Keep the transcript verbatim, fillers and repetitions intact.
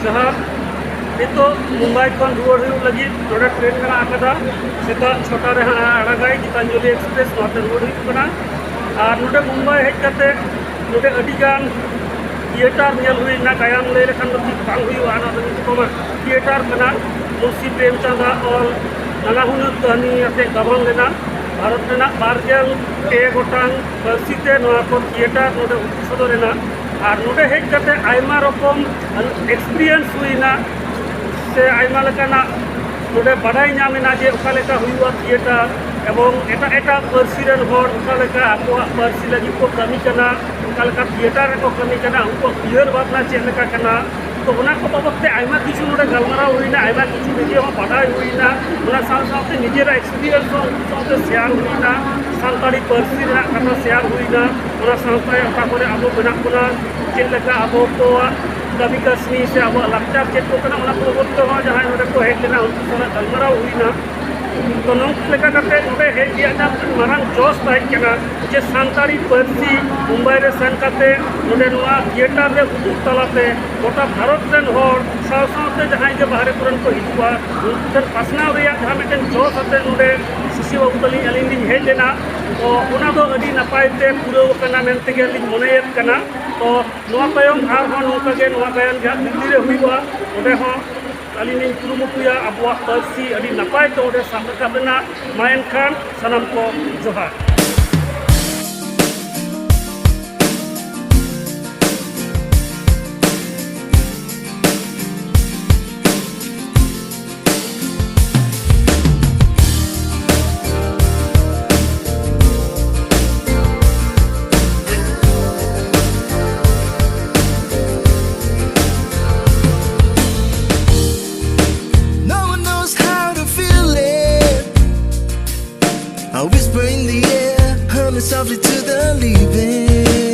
ᱡᱚᱦᱟᱨ᱾ ᱱᱤᱛᱚᱜ ᱢᱩᱢᱵᱟᱭ ᱠᱷᱚᱱ ᱨᱩᱣᱟᱹᱲ ᱦᱩᱭᱩᱜ ᱞᱟᱹᱜᱤᱫ ᱱᱚᱰᱮ ᱴᱨᱮᱱ ᱢᱮᱱᱟᱜ ᱟᱠᱟᱫᱟ᱾ ᱥᱮᱛᱟᱜ ᱪᱷᱚᱴᱟ ᱨᱮ ᱦᱟᱸᱜ ᱟᱲᱟᱜᱟᱭ ᱜᱤᱛᱟᱧᱡᱚᱞᱤ ᱮᱠᱥᱯᱨᱮᱥ, ᱱᱚᱣᱟᱛᱮ ᱨᱩᱣᱟᱹᱲ ᱦᱩᱭᱩᱜ ᱠᱟᱱᱟ᱾ ᱟᱨ ᱱᱚᱰᱮ ᱢᱩᱢᱵᱟᱭ ᱦᱮᱡ ᱠᱟᱛᱮ ᱱᱚᱰᱮ ᱟᱹᱰᱤᱜᱟᱱ ᱛᱷᱤᱭᱮᱴᱟᱨ ᱧᱮᱞ ᱦᱩᱭᱱᱟ᱾ ᱜᱟᱭᱟᱱ ᱞᱟᱹᱭ ᱞᱮᱠᱷᱟᱱ ᱫᱚ ᱴᱷᱤᱠ ᱵᱟᱝ ᱦᱩᱭᱩᱜᱼᱟ, ᱱᱚᱣᱟ ᱫᱚ ᱢᱤᱫ ᱨᱚᱠᱚᱢᱟᱜ ᱛᱷᱤᱭᱮᱴᱟᱨ ᱠᱟᱱᱟ᱾ ᱢᱩᱱᱥᱤ ᱯᱨᱮᱢᱪᱟᱸᱫᱟᱜ ᱚᱞ ᱱᱟᱱᱟ ᱦᱩᱱᱟᱹᱨ ᱠᱟᱹᱦᱱᱤ ᱟᱛᱮ ᱜᱟᱵᱟᱱ ᱞᱮᱱᱟ᱾ ᱵᱷᱟᱨᱚᱛ ᱨᱮᱱᱟᱜ ᱵᱟᱨ ᱜᱮᱞ ᱯᱮ ᱜᱚᱴᱟᱝ ᱯᱟᱹᱨᱥᱤ ᱛᱮ ᱱᱚᱣᱟ ᱠᱚ ᱛᱷᱤᱭᱮᱴᱟᱨ ᱱᱚᱰᱮ ᱩᱫᱩᱜ ᱥᱚᱫᱚᱨ ᱮᱱᱟ᱾ ᱟᱨ ᱱᱚᱰᱮ ᱦᱮᱡ ᱠᱟᱛᱮ ᱟᱭᱢᱟ ᱨᱚᱠᱚᱢ ᱮᱠᱥᱯᱤᱨᱤᱭᱮᱱᱥ ᱦᱩᱭᱱᱟ, ᱥᱮ ᱟᱭᱢᱟ ᱞᱮᱠᱟᱱᱟᱜ ᱱᱚᱰᱮ ᱵᱟᱰᱟᱭ ᱧᱟᱢ ᱮᱱᱟ ᱡᱮ ᱚᱠᱟ ᱞᱮᱠᱟ ᱦᱩᱭᱩᱜᱼᱟ ᱛᱷᱤᱭᱮᱴᱟᱨ, ᱮᱵᱚᱝ ᱮᱴᱟᱜ ᱮᱴᱟᱜ ᱯᱟᱹᱨᱥᱤ ᱨᱮᱱ ᱦᱚᱲ ᱚᱠᱟ ᱞᱮᱠᱟ ᱟᱠᱚᱣᱟᱜ ᱯᱟᱹᱨᱥᱤ ᱞᱟᱹᱜᱤᱫ ᱠᱚ ᱠᱟᱹᱢᱤ ᱠᱟᱱᱟ, ᱚᱠᱟ ᱞᱮᱠᱟ ᱛᱷᱤᱭᱮᱴᱟᱨ ᱨᱮᱠᱚ ᱠᱟᱹᱢᱤ ᱠᱟᱱᱟ, ᱩᱱᱠᱩᱣᱟᱜ ᱩᱭᱦᱟᱹᱨ ᱵᱷᱟᱵᱽᱱᱟ ᱪᱮᱫ ᱞᱮᱠᱟ ᱠᱟᱱᱟ᱾ ᱛᱚ ᱚᱱᱟ ᱠᱚ ᱵᱟᱵᱚᱫ ᱛᱮ ᱟᱭᱢᱟ ᱠᱤᱪᱷᱩ ᱱᱚᱰᱮ ᱜᱟᱞᱢᱟᱨᱟᱣ ᱦᱩᱭᱱᱟ, ᱟᱭᱢᱟ ᱠᱤᱪᱷᱩ ᱱᱤᱡᱮ ᱦᱚᱸ ᱵᱟᱰᱟᱭ ᱦᱩᱭᱱᱟ᱾ ᱚᱱᱟ ᱥᱟᱶ ᱥᱟᱶᱛᱮ ᱱᱤᱡᱮᱨᱟᱜ ᱮᱠᱥᱯᱤᱨᱤᱭᱮᱱᱥ ᱦᱚᱸ ᱩᱱᱠᱩ ᱥᱟᱶᱛᱮ ᱥᱮᱭᱟᱨ ᱦᱩᱭᱱᱟ, ᱥᱟᱱᱛᱟᱲᱤ ᱯᱟᱹᱨᱥᱤ ᱨᱮᱱᱟᱜ ᱠᱟᱛᱷᱟ ᱥᱮᱭᱟᱨ ᱦᱩᱭᱱᱟ᱾ ᱚᱱᱟ ᱥᱟᱶᱛᱮ ᱚᱠᱟ ᱠᱚᱨᱮ ᱟᱵᱚ ᱢᱮᱱᱟᱜ ᱵᱚᱱᱟ, ᱪᱮᱫ ᱞᱮᱠᱟ ᱟᱵᱚ ᱠᱚᱣᱟᱜ ᱠᱟᱹᱢᱤ ᱠᱟᱹᱥᱱᱤ ᱥᱮ ᱟᱵᱚᱣᱟᱜ ᱞᱟᱠᱪᱟᱨ ᱪᱮᱫ ᱠᱚ ᱠᱟᱱᱟ, ᱚᱱᱟ ᱠᱚ ᱵᱟᱵᱚᱫ ᱛᱮᱦᱚᱸ ᱡᱟᱦᱟᱸᱭ ᱱᱚᱰᱮ ᱠᱚ ᱦᱮᱡ ᱞᱮᱱᱟ ᱩᱱᱠᱩ ᱥᱟᱞᱟᱜ ᱜᱟᱞᱢᱟᱨᱟᱣ ᱦᱩᱭᱱᱟ᱾ ᱛᱚ ᱱᱚᱝᱠᱟ ᱞᱮᱠᱟ ᱠᱟᱛᱮ ᱱᱚᱰᱮ ᱦᱮᱡ ᱨᱮᱭᱟᱜ ᱡᱟᱦᱟᱸ ᱢᱤᱫᱴᱮᱱ ᱢᱟᱨᱟᱝ ᱡᱚᱥ ᱛᱟᱦᱮᱸ ᱠᱟᱱᱟ ᱡᱮ ᱥᱟᱱᱛᱟᱲᱤ ᱯᱟᱹᱨᱥᱤ ᱢᱩᱢᱵᱟᱭ ᱨᱮ ᱥᱮᱱ ᱠᱟᱛᱮ ᱱᱚᱰᱮ ᱱᱚᱣᱟ ᱛᱷᱤᱭᱮᱴᱟᱨ ᱨᱮ ᱩᱫᱩᱜ ᱛᱟᱞᱟᱛᱮ ᱜᱚᱴᱟ ᱵᱷᱟᱨᱚᱛ ᱨᱮᱱ ᱦᱚᱲ ᱥᱟᱶ ᱥᱟᱶᱛᱮ ᱡᱟᱦᱟᱸᱭ ᱜᱮ ᱵᱟᱦᱨᱮ ᱠᱚᱨᱮᱱ ᱠᱚ ᱦᱤᱡᱩᱜᱼᱟ, ᱩᱱᱠᱩ ᱴᱷᱮᱱ ᱯᱟᱥᱱᱟᱣ ᱨᱮᱭᱟᱜ ᱡᱟᱦᱟᱸ ᱢᱤᱫᱴᱮᱱ ᱡᱚᱥ ᱟᱛᱮ ᱱᱚᱰᱮ ᱥᱤᱥᱤ ᱵᱟᱹᱵᱩ ᱛᱟᱹᱞᱤᱧ ᱟᱹᱞᱤᱧ ᱞᱤᱧ ᱦᱮᱡ ᱞᱮᱱᱟ᱾ ᱛᱚ ᱚᱱᱟ ᱫᱚ ᱟᱹᱰᱤ ᱱᱟᱯᱟᱭ ᱛᱮ ᱯᱩᱨᱟᱹᱣ ᱟᱠᱟᱱᱟ ᱢᱮᱱᱛᱮ ᱜᱮ ᱞᱤᱧ ᱢᱚᱱᱮᱭᱮᱫ ᱠᱟᱱᱟ᱾ ᱛᱚ ᱱᱚᱣᱟ ᱛᱟᱭᱚᱢ ᱟᱨᱦᱚᱸ ᱱᱚᱝᱠᱟ ᱜᱮ ᱱᱚᱣᱟ ᱜᱟᱭᱟᱱ ᱜᱮ ᱦᱟᱸᱜ ᱫᱤᱞᱞᱤ ᱨᱮ ᱦᱩᱭᱩᱜᱼᱟ, ᱚᱸᱰᱮ ᱦᱚᱸ ᱟᱹᱞᱤᱧ ᱞᱤᱧ ᱠᱩᱨᱩᱢᱩᱴᱩᱭᱟ ᱟᱵᱚᱣᱟᱜ ᱯᱟᱹᱨᱥᱤ ᱟᱹᱰᱤ ᱱᱟᱯᱟᱭ ᱛᱮ ᱚᱸᱰᱮ ᱥᱟᱵ ᱨᱟᱠᱟᱵ ᱨᱮᱱᱟᱜ᱾ ᱢᱟ ᱮᱱᱠᱷᱟᱱ ᱥᱟᱱᱟᱢ ᱠᱚ ᱡᱚᱦᱟᱨ᱾ No one knows how to feel it. A whisper in the air, humming softly to the living.